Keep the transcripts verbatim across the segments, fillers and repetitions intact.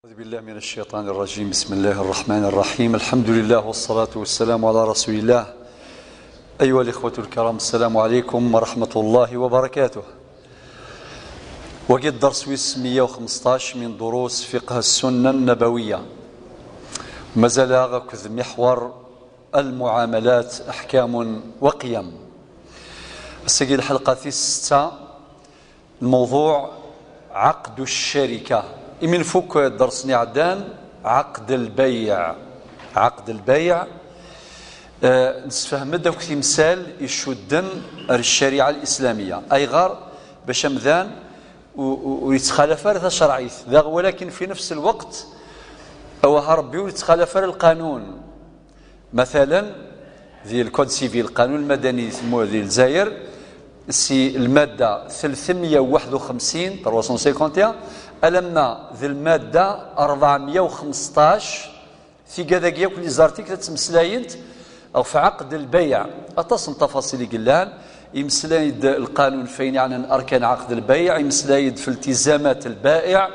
أعوذ بالله من الشيطان الرجيم. بسم الله الرحمن الرحيم. الحمد لله والصلاة والسلام على رسول الله. أيها الإخوة الكرام، السلام عليكم ورحمة الله وبركاته. وقد درس ويس مية وخمسطاش من دروس فقه السنة النبوية. مازال غاكد محور المعاملات أحكام وقيم. السجل الحلقة الستة. الموضوع عقد الشركة. إمين فوق درسني عدان عقد البيع. عقد البيع. آه، نسفهم داك تمثال يشدن الشريعة الإسلامية. أي غار باش أمذان و-، و-، ويتخالف هذا شرعيت ذا، ولكن في نفس الوقت أوها ربي ويتخالف القانون. مثلا، ذي الكود سيفيل، القانون المدني ثمو-، ذي الجزائر، سي المادة ثلاثمية وواحد وخمسين، trois cent cinquante et un، ألما ذي المادة أربعمية وخمسطاش، في كذا ياك لي زارتيك تتمسلاينت أو في عقد البيع. أتصل تفاصيل قلان، يمسلايد القانون فين يعني أركان عقد البيع، يمسلايد في التزامات البائع،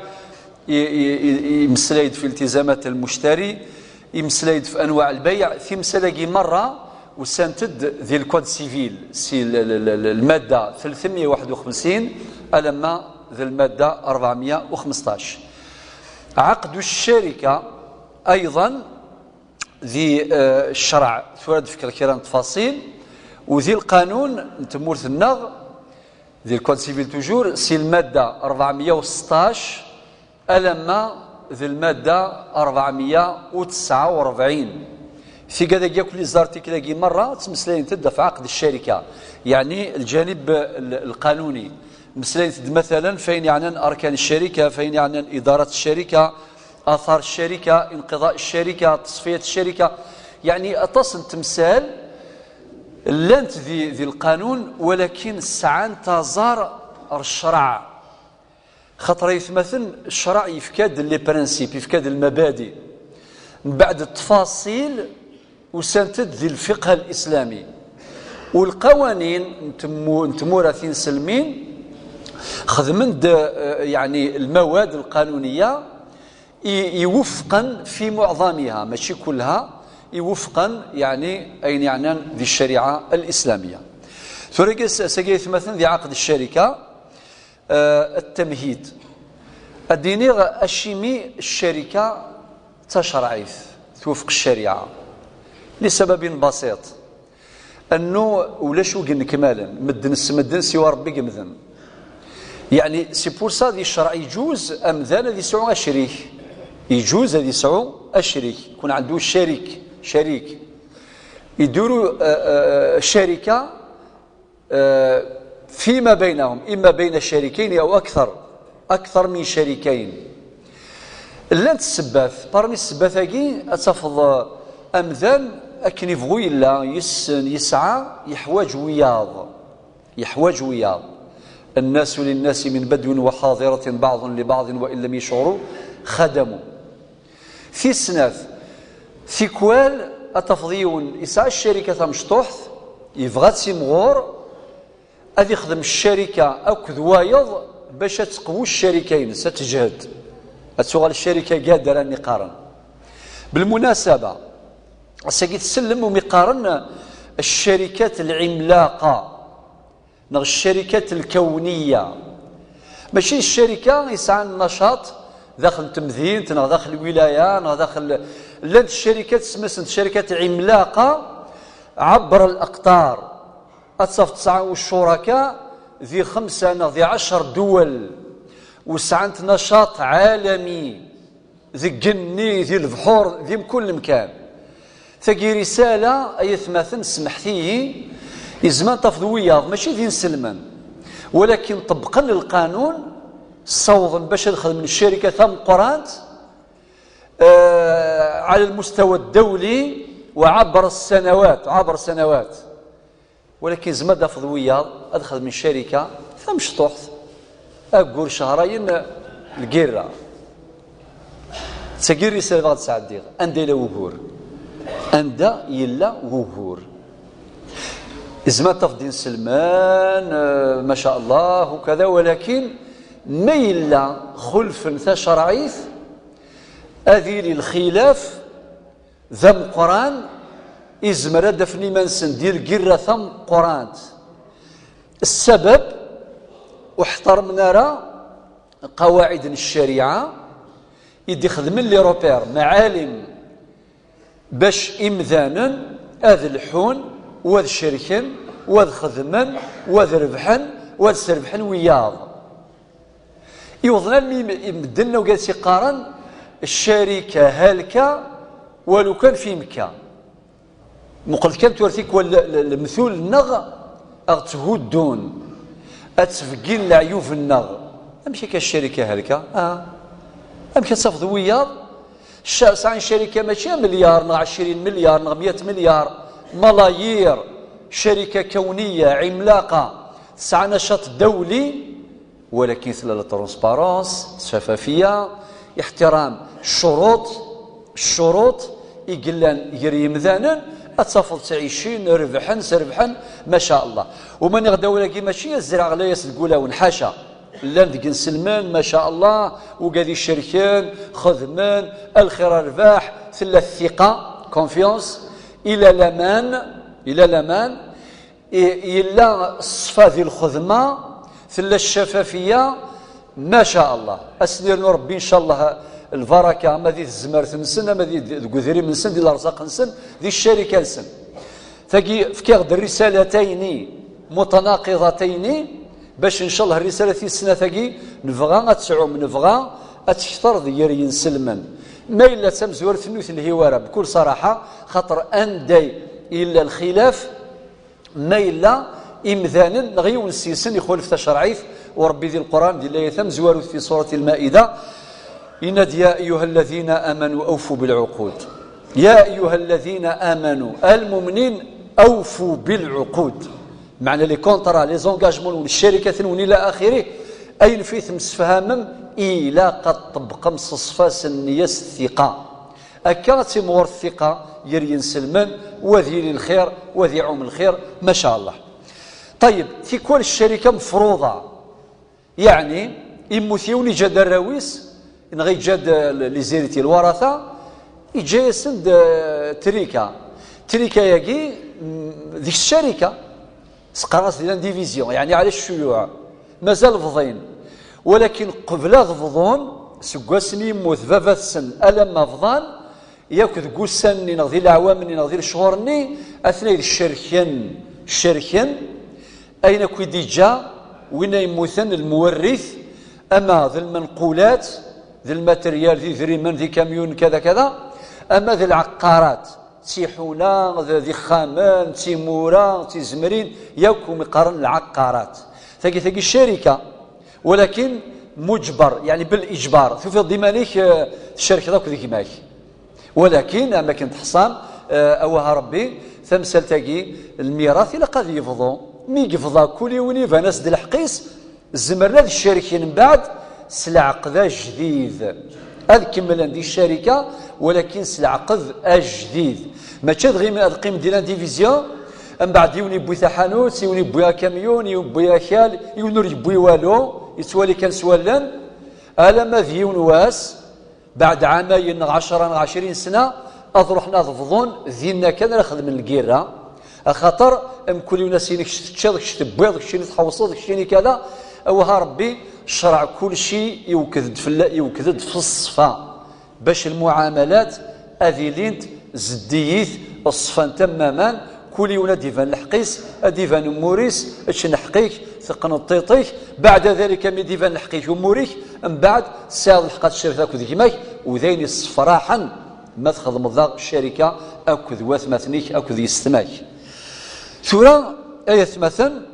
ي-، ي-، ي-، يمسلايد في التزامات المشتري، يمسلايد في أنواع البيع، في مسألة مرة وسانتد ذي الكود سيفيل، سي ال-، ال-، ال-، ال-، المادة ثلاثمية وواحد وخمسين، ألما ذي المادة أربعمية وخمسطاش. عقد الشركة أيضا ذي، آه، الشرع ثورة فكرة كيران تفاصيل، وذي القانون نتمورث النغ، ذي الكود سيفيل توجور، سي المادة أربعمية وسطاش، ألما ذي المادة أربعمية وتسعة وأربعين. في كذا ياكل لي زارتيكل مرة تمسلين تدفع عقد الشركة، يعني الجانب ال-، القانوني. مسلين تد مثلا فين يعني أركان الشركة، فين يعني إدارة الشركة، آثار الشركة، انقضاء الشركة، تصفية الشركة. يعني أتصل تمثال لانت ذي، ذي القانون، ولكن سعان تزار الشرع. خاطر يثمثن الشرع يفكاد لي برانسيب، يفكاد المبادئ. من بعد التفاصيل وسانتد ذي الفقه الإسلامي. والقوانين نتمو-، نتمورثين سلمين خدمن د-، آه، يعني المواد القانونية ي-، يوفقن في معظمها، ماشي كلها، يوفقن يعني أين يعنان ذي الشريعة الإسلامية. ثورة ساقيت مثلا ذي عقد الشركة، آه، التمهيد. أدينيغ أشيمي الشركة تشرعيث توفق الشريعة لسبب بسيط، أنه ولا شو قلنا كمالا مدن السمدن سوى ربي قمذن. يعني سي بور سا ذي الشرع يجوز أمذان ذي سعو أشريك، يجوز ذي سعو أشريك يكون عنده شريك، شريك يدوروا، آه، آه، شركة آه، فيما بينهم، إما بين شريكين أو أكثر، أكثر من شريكين. لانت السبات، بارمي السبات أكي أتفض أمذان أكن يبغو إلا يسن يسعى يحواج وياض، يحواج وياض. الناس للناس من بدو وحاضرة بعض لبعض وإن لم يشعروا خدموا. Tis snat, tikwal ad tafeḍ yiwen yesɛa ccarika tamecṭuḥt, yebɣa ad timɣur, ad ixdem ccarika akked wayeḍ bac ad teqwu ccarika-ines, ad teǧhed, ad tuɣal ccarika gadra mi qqaren. Belmunasaba, ass-agi tsellem umi qqaren ccarikat lɛimlaqa. Neɣ ccarikat lkawniya. Mačči d ccarika yesɛan nacaṭ daxel n temdint, neɣ daxel lwilaya, neɣ daxel, llant ccarikat, smasent ccarikat ɛimlaqa ɛebber laqṭar. Ad tafeḍ tesɛa ucuraka di xemsa neɣ di ɛecr dduwal, u sɛant nacaṭ ɛalami. Deg igenni, di lebḥur, di mkul lemkan. Tagi risala, ay atmaten, semḥet-iyi, izman tafeḍ wiyaḍ, mačči d inselmen, walakin ṭebbqen lqanun, ssawḍen bac ad xedmen ccarika tameqqrant, eh, على المستوى الدولي وعبر السنوات، عبر سنوات. Walakin zma d-tafeḍ wiyaḍ ad xedmen ccarika tamecṭuḥt, aggur cehrayen lgirra. D tagi risala ad sɛeddiɣ. Anda yella wugur? Anda yella wugur? Zma d-tafeḍ inselmen, eh, maca Allah, ukada, walakin ma yella xulfen tacerɛit, Ad yili lxilaf d ameqqran, izmer ad d-afen iman-nsen di lgirra tameqqrant. Ssabab, ur ḥtarmen ara qawaɛid n ccariɛa i d-ixedmen les repères, maɛalim, bac imdanen ad lḥun, u ad cerken, u ad xedmen, u ad rebḥen, u ad srebḥen wiyaḍ. Iwḍen almi medden ugad s-iqqaren: "Ccarika halka, walu kan fi Mekka." Muqel kan tura tikwal l-, l-, lemtul-nneɣ a ɣ-tthuddun, ad ttbeggin leɛyub-nneɣ. Amek akka ccarika halka? Ah. Amek ad tafeḍ wiyaḍ? Ca-, sɛan ccarika mačči amelyar neɣ ɛecrin melyar neɣ meyya melyar, malayir, ccarika kawniya, ɛimlaqa, tesɛa nacaṭ dawli, walakin tella la transparence, ccafafiyya, iḥtiram ccuruṭ, ccuruṭ i yellan gar yimdanen, ad tafeḍ ttɛicin, rebḥen, srebḥen, maca Allah. Uma niɣ-d awal-agi mačči ad zerɛeɣ layas deg wulawen, ḥaca. Llan deg inselmen, maca Allah, ugad icerken, xedmen, a lxir a rrbeḥ, tella thiqa, confiance, ila laman, ila laman, I-, yella ṣṣfa di lxedma, tella ccafafiyya, maca Allah. Ad s-nirnu Rebbi, ncallah, lbaraka, ama di tezmert-nsen, ama di, deg udrim-nsen, di lerẓaq-nsen, di ccarika-nsen. Tagi, fkiɣ-d rrisalatayni mutanaqiḍatayni, bac, ncallah, rrisala tis snat-agi, nebɣa ad tɛum, nebɣa ad tekter di yir yinselmen. Ma yella d tamezwarut-nni ur telhi wara, bkul ṣaraḥa, xaṭer anda yella lxilaf, ma yella imdanen neɣ yiwen seg-sen ixulef tacerɛit, u Rebbi di Lquran, di layat tamezwarut fi surat Lmaida, yenna-d: "Ya ayyuha alladhina amanu awfu bil uqud." Ya ayyuha alladhina amanu, a lmumnin, awfu bil uqud. Meɛna les contrats, les engagements-nwen, ccarikaten-nwen ila axirih, ayen fi temsefhamem, ilaq ad tṭebbqem s ṣṣfa s nniya s thiqa. Akka ad timɣur thiqa gar yinselmen, wa ad yili lxir, wa ad iɛum lxir, maca Allah. Ṭayyeb, tikwal ccarika mefruḍa, yeɛni, immut yiwen, iǧǧa-d arraw-is, neɣ iǧǧa-d, eh, les héritiers, lwaratha, iǧǧa-yasen-d, eh, trika. Trika-yagi, mm, deg ccarika. Seqqaren-as di l'indivision, yeɛni ɛla ccuyuɛ. Mazal bḍin. Walakin qbel ad bḍun, seg wasmi yemmut baba-tsen alamma bḍan, yakk deg ussan-nni neɣ di leɛwam-nni neɣ di lecɣur-nni, atnay d ccerken, ccerken, ayen akk i d-iǧǧa winna yemmuten, lmuwarrit, ama d lmenqulat, d lmateryal, d idrimen, d ikamyun, kada, kada, ama d lɛeqqarat. D tiḥuna, d, d ixxamen, d timura, d tizemrin, yakk umi qqaren lɛeqqarat. Tagi, tagi ccarika, walakin muǧber, yeɛni bil iǧbar. Tufiḍ-d iman-ik, eh, tcerkeḍ akk d gma-k. Walakin, am akken teḥṣam, eh, awah a Rebbi, tamsalt-agi, lmirat, ilaq ad yebḍu. Mi yebḍa, kul yiwen iban-as-d lḥeqq-is, zemren ad cerken mbeɛd s leɛqed ajdid. Ad kemmlen di ccarika, walakin s leɛqed ajdid. Mačči ad ɣim-, ad qqimen di l'indivision, mbeɛd yiwen yewwi taḥanut, yiwen yewwi akamyun, yiwen yewwi akal, yiwen ur yewwi walu, yettwali kan s wallen, alamma d yiwen wass, beɛd ɛamayen neɣ ɛecra neɣ ɛecrin sna, ad ruḥen ad bḍun dinna kan ara xedmen lgirra. Axaṭer mkul yiwen as-yini kečč teččiḍ, kečč tewwiḍ, keččini tḥewṣeḍ, keččini kada, awah a Rebbi, ccreɛ kulci iwked-d fella-, iwked-d f ṣṣfa, bac lmuɛamalat ad ilint zeddiyit, ṣṣfan tammaman, kul yiwen ad d-iban lḥeqq-is, ad d-iban umur-is, ečč lḥeqq-ik, teqqneḍ tiṭ-ik, beɛda dalika mi d-iban lḥeqq-ik umur-ik, mbeɛd tesɛiḍ lḥeqq ad tcerkeḍ akked gma-k, u d ayen yessefraḥen ma txedmeḍ daɣ ccarika akked watmaten-ik, akked yessetma-k. Tura, ay atmaten,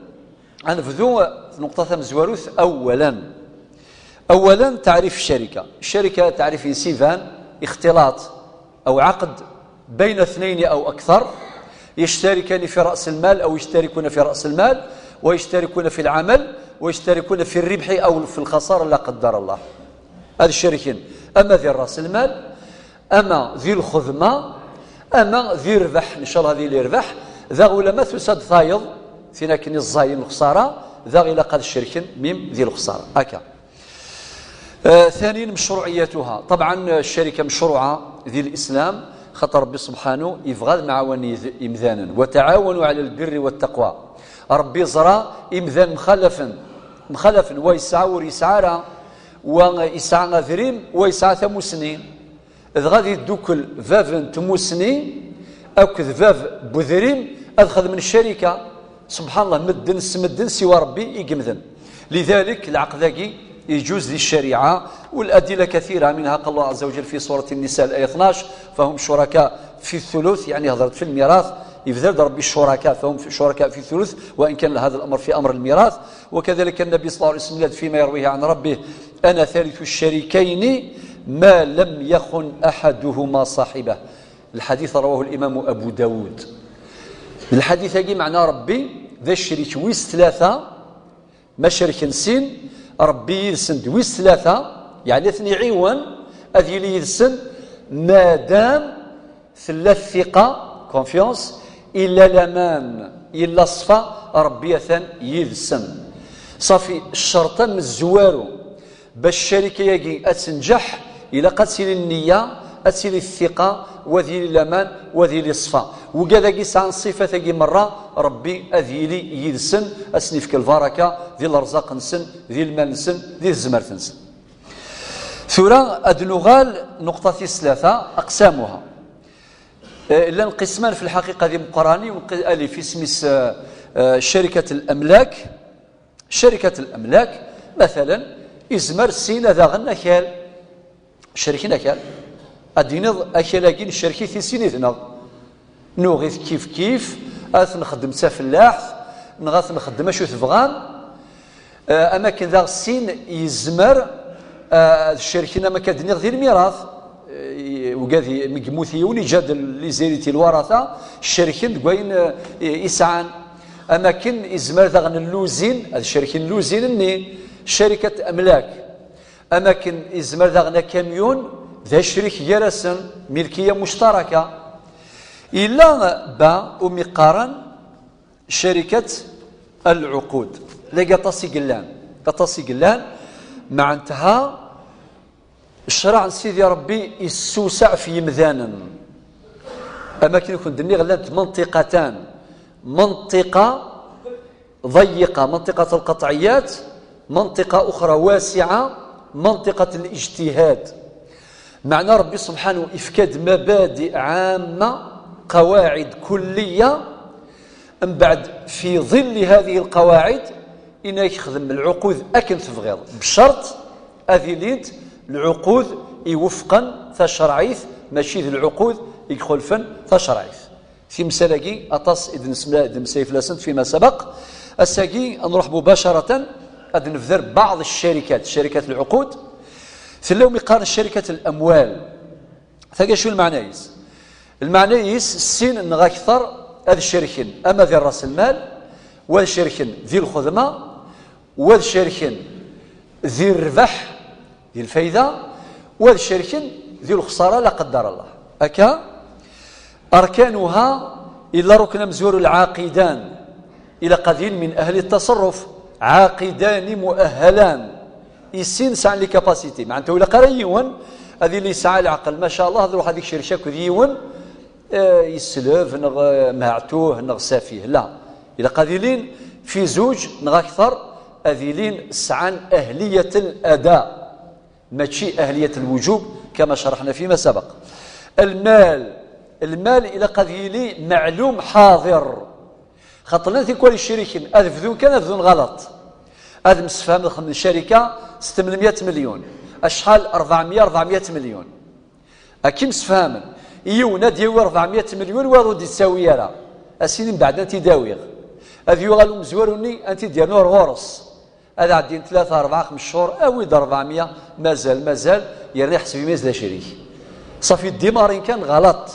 ad nebdu tnuqṭa tamezwarut, awwalan. Awwalan, taɛrif ccarika. Ccarika, taɛrif-ines iban, ixtilaṭ أو عقد بين اثنين أو أكثر يشتركان في رأس المال أو يشتركون في رأس المال ويشتركون في العمل ويشتركون في الربح أو في الخسارة لا قدر الله. Ad cerken ama di ras lmal, ama di lxedma, ama di rrbeḥ, ncallah di lirbeḥ, daɣ ulamma tusa-d tayeḍ, tin akken i ẓẓayen lexsara, daɣ ilaq ad cerken mim di lexsara. Akka. آه، ثانيا، مشروعيتها. طبعا الشركة مشروعة ذي الإسلام، خاطر ربي سبحانه يبغى ad mɛawanit imdanen: وتعاونوا على البر والتقوى. ربي زرا إمدان مخالفا، مخالفا ويسعى وريسعى، ويسعى أذريم ويسعى ثموسنين. Dɣa ad yeddukel bab n tmusni akked bab n udrim ad xedmen ccarika. Subḥan Allah, medden s medden siwa Rebbi i yemden. Lidalik, lɛeqd-agi iǧuz di ccariɛa, والأدلة كثيرة، منها قال الله عز وجل في سورة النساء الآية اثناش: فهم شركاء في الثلث، يعني هضرت في الميراث، يبدل ربي الشركاء، فهم شركاء في الثلث وإن كان هذا الأمر في أمر الميراث. وكذلك النبي صلى الله عليه وسلم فيما يرويه عن ربه: أنا ثالث الشريكين ما لم يخن أحدهما صاحبه. الحديث رواه الإمام أبو داود. الحديث-agi معنى ربي ذا الشريك ويس ثلاثة، ما شركن سين، ربي يدسن دويس ثلاثة، يعني اثني عيون، أذ يلي يدسن، ما دام ثلاث ثقة، confiance، إلا لمان، إلا الصفا، ربي أثن يدسن. صافي، الشرط من الزوارو، باش الشركة-agi ad تنجح، إلا قد تيلي النية، ad تيلي الثقة، وذ يلي لمان، وذ يلي الصفا. وكذا يسعى الصفات-agi مرة، ربي أذ يلي يدسن، أسنفك البركة، ذي الأرزاق نسن، ذي المال نسن، ذي الزمرت نسن. ثورة أدنوغال نقطة ثلاثة أقسامها. آه، لان قسمان في الحقيقة ذي مقراني، ونق-، ألف اسم س-، آه، آه، شركة الأملاك. شركة الأملاك، مثلا، إزمر سين ذا غن أكال. شركين أكال. أدينض أكال أجين شركي في سين إذنض. نوغيث كيف كيف، أث نخدم تفلاحت، نغاث نخدم أشو تبغان. آه، أما كن ذا سين يزمر، آه، الشركين أما كدنيغ ذي الميراث. آه، وقاذي مقموثي ونجاد اللي زيريتي الورثة، الشركين دقوين، آه، إسعان. أما كن إزمر ذا غن اللوزين، هذا الشركين اللوزين الني، شركة أملاك. أما كن إزمر ذا غن كاميون، ذا شريك جرسن، ملكية مشتركة. إلا با أمي قارن شركة العقود. لا قطاسي قلان، قطاسي قلان، معناتها الشرع سيدي ربي يسوسع في يمدانا. أما كي نكون دني غلانت منطقتان، منطقة ضيقة، منطقة القطعيات، منطقة أخرى واسعة، منطقة الاجتهاد. معنى ربي سبحانه إفكاد مبادئ عامة، قواعد كلية، من بعد في ظل هذه القواعد إنك خدم العقود أكن تفغيض، بشرط أذيلينت العقود يوفقن تشرعيث، ماشي ذي العقود يخلفن تشرعيث. في مسألة أطاس إذ نسمى، إذ نسمى فلاسنت فيما سبق. الساقي نروح مباشرة، أد نفذر بعض الشركات، شركات العقود. ثلاو مقارن شركة الأموال. ثاقي شو المعنى يس؟ المعنى يس السين نغا أكثر، هذا الشركين، أما ذي رأس المال، وهذا الشركين ذي الخدمة، وهذا الشركين ذي الربح، ذي الفايدة، وهذا الشركين ذي الخسارة لا قدر الله. أكا أركانها إلا ركن مزور العاقدان، إلا قدين من أهل التصرف، عاقدان مؤهلان، يسين سعى les capacités، معناته إلا قرا يون، هذه اللي يسعى العقل، ما شاء الله، هذا واحد يكشر شاك ذي يون، آه، يسلف، نغ معتوه، نغ سفيه، لا. إلا قاذلين في زوج، نغ أكثر، أذيلين سعى أهلية الأداء، ماشي أهلية الوجوب كما شرحنا فيما سبق. المال، المال إلا قاذلي معلوم حاضر، خاطر لنا تيكوال الشريكين، أذ بدون كان أذ بدون غلط. أذ مسفهم من شركة ثمانمية مليون، أشحال؟ أربعمية، أربعمية مليون. أكيم سفهمن، يون أد يوي أربعمية مليون، وارو دي تساوي يرى. أسين بعد أنت داويغ. أذ يغلو مزوروني أنت ديانور غورس. أذ عدين ثلاثة، أربعة، خمس شهور، أوي د أربعمية، مازال، مازال، يرني حسبي ميز لا شريك. صافي، الديمارين كان غلط.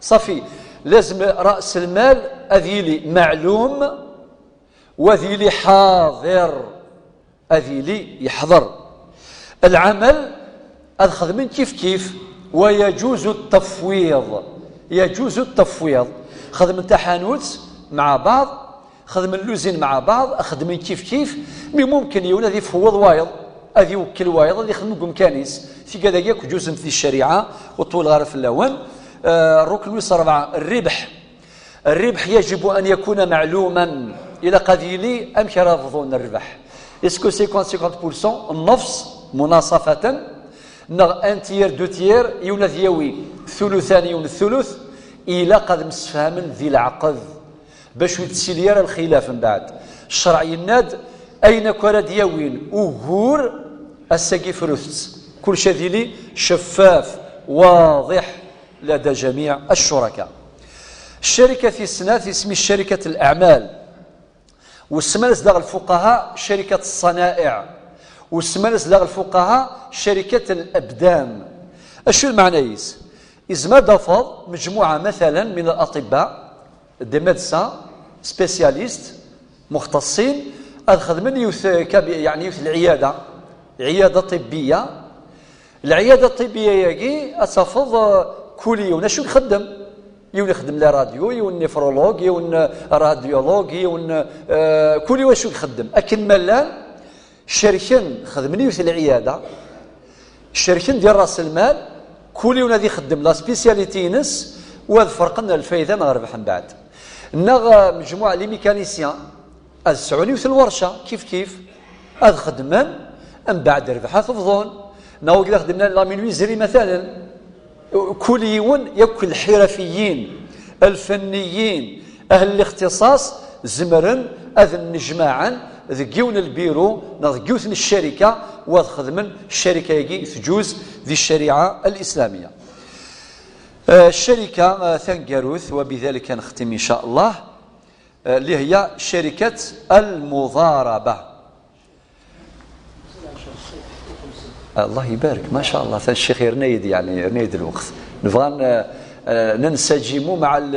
صافي، لازم رأس المال أذ يلي معلوم، وأذ يلي حاضر. أذ يلي يحضر. العمل أذ خدمن كيف كيف، ويجوز التفويض. يجوز التفويض. خدمن تحانوت مع بعض، خدمن لوزين مع بعض، خدمن كيف كيف، mais ممكن يون أذ يفوض وايض. Ad iwekkel wayeḍ ad ixdem deg umkan-is. Tigad-agi akk ǧuzent di ccariɛa, ur ṭṭuleɣ ara fell-awen. Eh, rrukn wis ṛebɛa, rribeḥ. Rribeḥ yajibu an yakuna maɛluman. Ilaq ad yili amek ara bḍun rrbeḥ. Est-ce que cinquante cinquante pour cent, nnefs, munasafatan, neɣ un tiers, deux tiers, yiwen ad yawi thuluthan, yiwen thuluth? Ilaq ad msefhamen di leɛqed. Bac ur yettili ara lxilaf mbeɛd. Ccreɛ yenna-d ayen akk ara d-yawin ugur, ass-agi frut-tt. Kullec ad yili ceffaf, waḍiḥ, lada jamiɛ ccuraka. Ccarika tis snat isem-is carikat leɛmal. Usman-as daɣ lfuqaha carikat ṣṣanaɛiɛ. Usman-as daɣ lfuqaha carikat labdan. Acu lmeɛna-is? Izmer ad d-tafeḍ mejmuɛa, matalan, min alaṭibba, des médecins spécialistes, muxtaṣṣin, ad xedmen yiwet, eh, kabi-, yeɛni yiwet lɛiyada, lɛiyada ṭibbiya. Lɛiyada ṭibbiya-agi ad tafeḍ, eh, kul yiwen acu ixeddem. Yiwen ixeddem la radio, yiwen nifrolog, yiwen, eh, radiolog, yiwen, eh, kul yiwen acu ixeddem. Akken ma llan, cerken, xedmen yiwet lɛiyada, cerken di ras lmal, kul yiwen ad ixeddem la spécialité-ines, u ad ferqen lfayda neɣ rrbeḥ mbeɛd. Neɣ, eh, mejmuɛa les mécaniciens, ad sɛun yiwet lwerca, kif kif, ad xedmen, mbeɛd rrbeḥ ad t-bḍun. Neɣ wagi ad xedmen la menuiserie, matalan. Kul yiwen, yakk lḥirafiyin, lfenniyin, ahl lixtiṣaṣ, zemren ad nnejmaɛen deg yiwen lbiru neɣ deg yiwet n ccarika, u ad xedmen ccarika-agi tǧuz di ccariɛa al-islamiyya. Eh, ccarika, eh, taneggarut, wa bidalik ad nextim, in ca Allah, eh, اللي هي شركة المضاربة. الله يبارك، ما شاء الله، ccix yerna-yi-d, يعني، yerna-yi-d lweqt. نبغى ن-، آه، ننسجم مع ال-،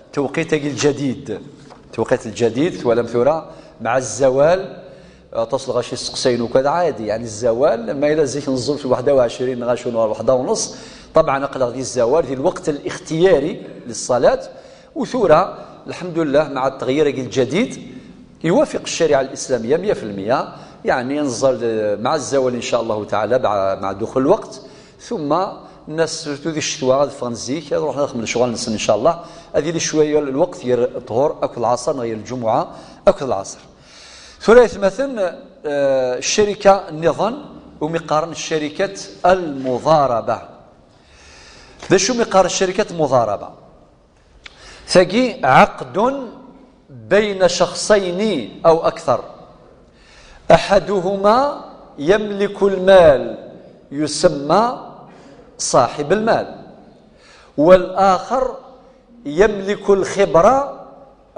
التوقيت الجديد، التوقيت الجديد، twalam tura, مع الزوال. Aṭas n lɣaci yesteqsayen ukan عادي، يعني الزوال، ma yella zik nẓul في الواحدة وعشرين neɣ acu neɣ lwaḥda u nneṣ, طبعا aql-aɣ di الزوال، di الوقت الاختياري للصلاة. U tura, الحمد لله, مع التغيير الجديد، يوافق الشريعة الإسلامية مية في المية، يعني نزل مع الزوال إن شاء الله تعالى، مع، مع دخول الوقت، ثم الناس surtout di ccetwa ad ffɣen zik, ad ruḥen ad xedmen lecɣal-nsen إن شاء الله, ad yili cwiya lweqt gar ṭṭhur akked lɛaṣer neɣ gar lǧumuɛa akked lɛaṣer. Tura aytmaten, eh, ccarika nniḍen umi qqaren ccarika n lmuḍaraba. D acu umi qqaren ccarika n lmuḍaraba? Tagi عقد بين شخصين أو أكثر، أحدهما يملك المال يسمى صاحب المال، والآخر يملك الخبرة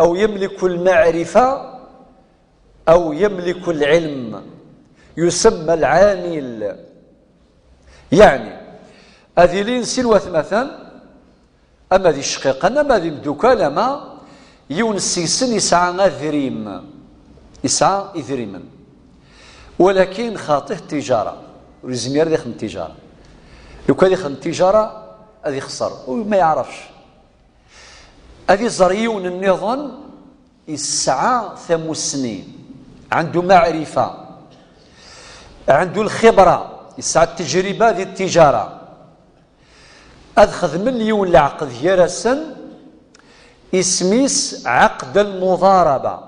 أو يملك المعرفة أو يملك العلم يسمى العامل. يعني، ad ilin sin watmaten, ama d icqiqen, ama d imdukal, ama yiwen seg-sen yesɛa adrim, yesɛa idrimen, ولكن خاطيه التجارة, ur yezmir ad ixdem tijara. Lukan ad ixdem tijara, ad ixṣer, u ma yeɛrefx. Ad iẓer yiwen nniḍen yesɛa tamussni, عنده معرفة, عنده الخبرة, yesɛa ttejriba di ttijara. Ad xedmen yiwen leɛqed gar-asen, isem-is عقد المضاربة.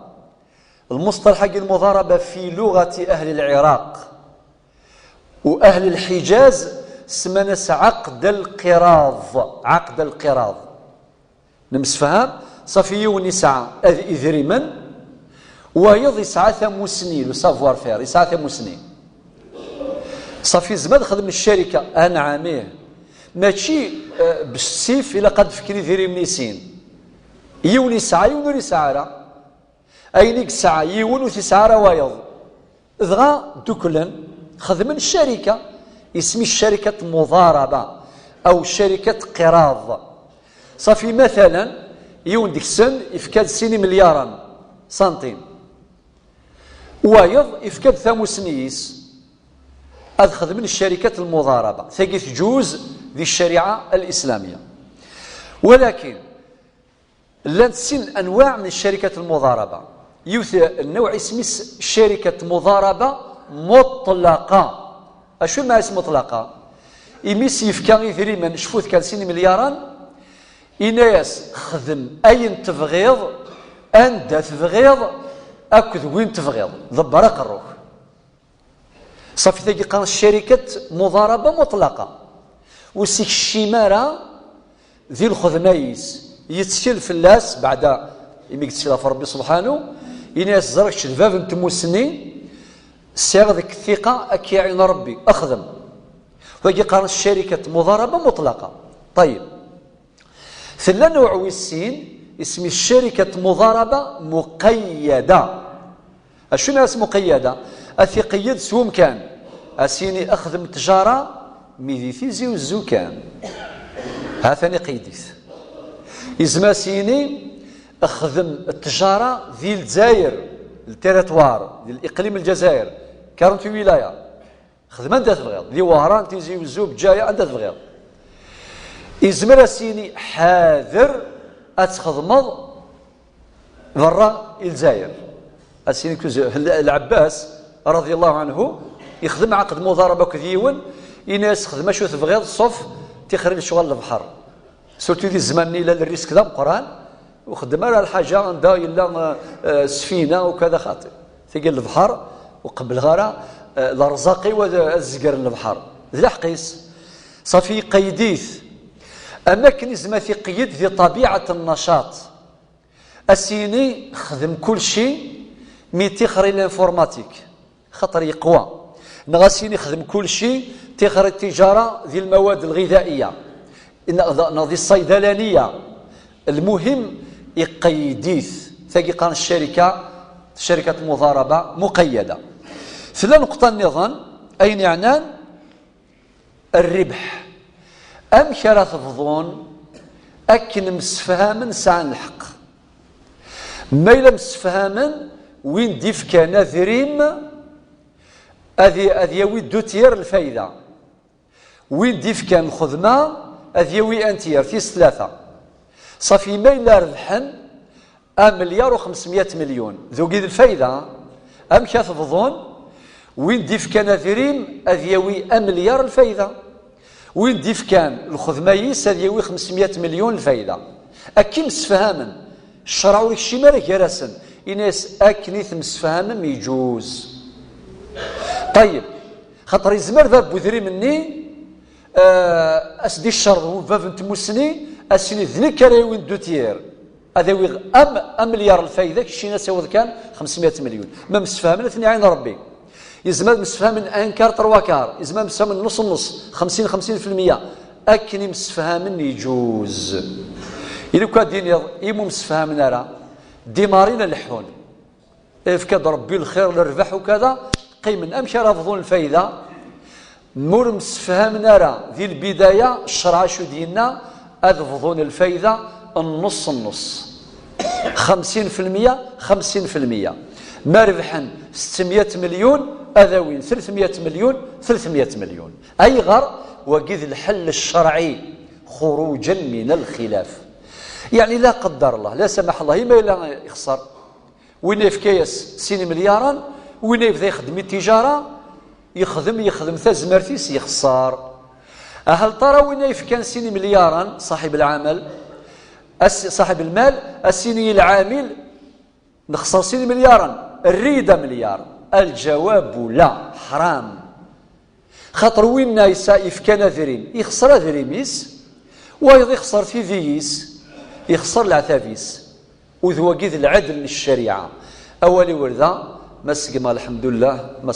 Lmusṭalaḥ-agi, lmuḍaraba, fi luɣati ahli Lɛiraq u ahli Lḥiǧaz, semman-as ɛaqd lqiraḍ, ɛaqd lqiraḍ. Nemsefham? Ṣafi, yiwen yesɛa ad idrimen, wayeḍ yesɛa tamusni, le savoir-faire, yesɛa tamusni. Ṣafi, yezmer ad xedmen ccarika, anɛam, ih. Mačči, eh, bessif ilaq ad d-fken idrimen i sin. Yiwen yesɛa, yiwen ur yesɛi ara. Ayen i yesɛa yiwen ur t-yesɛi ara wayeḍ. Dɣa dduklen, xedmen ccarika, isem-is ccarika n lmuḍaraba, aw ccarika n lqiraḍ. Ṣafi, matalan, yiwen deg-sen yefka-d sin imelyaren santim. Wayeḍ yefka-d tamusni-is. Ad xedmen ccarika n lmuḍaraba. Tagi tǧuz di ccariɛa al-islamiyya. Walakin, llant sin anwaɛ min ccarika n lmuḍaraba. Yiwet n nnewɛ isem-is ccarika n lmuḍaraba Muṭlaqa. Acu i d-yeɛnan muṭlaqa? Imi s-yefka idrimen, cfut kan, sin imelyaren, ini-as xdem ayen tebɣiḍ, anda tebɣiḍ, akked win tebɣiḍ. Ḍebber aqerru-k. Ṣafi, tagi qqaren-as carikat muḍaraba muṭlaqa. Ur s-ikcim ara di lxedma-is, yettkel fell-as, beɛda imi yettkel ɣef Ṛebbi subḥanu, ini-as: ẓriɣ kečč d bab n tmussni, sɛiɣ deg-k ttiqa, ad k-iɛin Ṛebbi, xdem. Wagi qqaren-as carikat muḍaraba muṭlaqa. Ṭayyeb. Tella nawɛ wis sin, isem-is carikat muḍaraba muqayyada. Acu i d-yeɛnan muqayyada? Ad t-iqeyyed s wemkan. Ad s-yini xdem ttjara, mi di Tizi Uzzu kan. Ha-t-an iqeyyed-it. Yezmer ad s-yini xdem ttjara di Lezzayer, le territoire, di liqlim Lezzayer, quarante-huit wilaya. Xdem anda tebɣiḍ, di Wehran, Tizi Uzzu, Bǧaya, anda tebɣiḍ. Yezmer ad s-yini ḥader ad txedmeḍ berra i Lezzayer. Ad s-yini kuz-, Lɛebbas, raḍi Allahu ɛanhu, yexdem ɛaqed muḍaraba akked yiwen, ini-as xdem acu tebɣiḍ, ṣṣuf tixer i lecɣal n lebḥer. Surtout di zzman-nni yella lrisk d ameqqran, ur xeddem ara lḥaǧa anda yella, eh, eh, sfina u kada xaṭi. Tagi n lebḥer, ur qebbleɣ ara, eh, lerẓaq-iw ad, ad zegren lebḥer. D lḥeqq-is. Ṣafi, iqeyyed-it. Am akken izmer ad t-iqeyyed di ṭabiɛat n nnacaṭ. Ad s-yini xdem kulci, mi tixer i l'informatique. Xaṭer yeqwa. Neɣ ad s-yini xdem kulci, tixer i ttijara di lmawad lɣidaiya, neɣ, neɣ di ṣṣaydalaniya. Lmuhim, iqeyyed-it. Tagi qqaren ccarika, ccarika n muḍaraba muqayyada. Tella nneqṭa nniḍen, ayen yeɛnan rribḥ. Amek ara t-bḍun akken msefhamen sɛan lḥeqq? Ma yella msefhamen, win d-ifkan adrim ad y-, ad yawi deux tiers lfayda. Win d-ifkan lxedma ad yawi un tiers, tis tlata. Ṣafi, ma yella rebḥen amelyar u xemsemya milyun, d wagi d lfayda. Amek ad t-bḍun? Win d-ifkan adrim ad yawi amelyar lfayda. Win d-ifkan lxedma-is ad yawi xemsemya milyun lfayda. Akken msefhamen, ccṛeɛ ur ikcim ara gar-asen, ini-as akken i temsefhamem iǧuz. Ṭayyeb, xaṭer yezmer bab n udrim-nni, eh, ad s-d-iccerḍ bab n tmussni, ad s-yini d nekk ara yawin deux tiers. Ad awiɣ am, amelyar lfayda, keččini ad tawiḍ kan xemsemya milyun. Ma msefhamen, ad ten-iɛin Ṛebbi. Yezmer ad msefhamen un quart, trois quarts. Yezmer ad msefhamen nneṣ nneṣ, xemsin xemsin fi lmeyya. Akken i msefhamen iǧuz. Ili ukan ad d-tiniḍ, imi ur msefhamen ara, dimarin ad leḥḥun. Ifka-d Ṛebbi lxir, lerbaḥ ukada, qqimen. Amek ara bḍun lfayda? Ma ur msefhamen ara di lbidaya, ccṛeɛ acu d-yenna? Ad bḍun lfayda nneṣ nneṣ. Xemsin fi lmeyya, xemsin fi lmeyya. Ma rebḥen settemya milyun, ad awin trettemya milyun, trettemya milyun. Ayɣer? Wagi d lḥell ccerɛi, xuruǧen min lxilaf. Yeɛni, la qeddar Allah, la samaḥ Allah, ima yella ixṣer. Win yefka-yas sin imelyaren, win yebda ixeddem i ttijara, yexdem, yexdem tazmert-is, yexṣer. Ahal tara win yefkan sin imelyaren, ṣaḥib lɛamal, as-, ṣaḥib lmal, ad s-yini i lɛamil: nexṣer sin imelyaren, err-iyi-d amelyar. Alǧawabu la, ḥram. Xaṭer winna yesɛa, yefkan adrim, ixṣer adrim-is, wayeḍ ixṣer tidi-is, ixṣer leɛtab-is. U d wagi d lɛedl n ccariɛa. Awal-iw ar da, ma segmeɣ, lḥemdullah, ma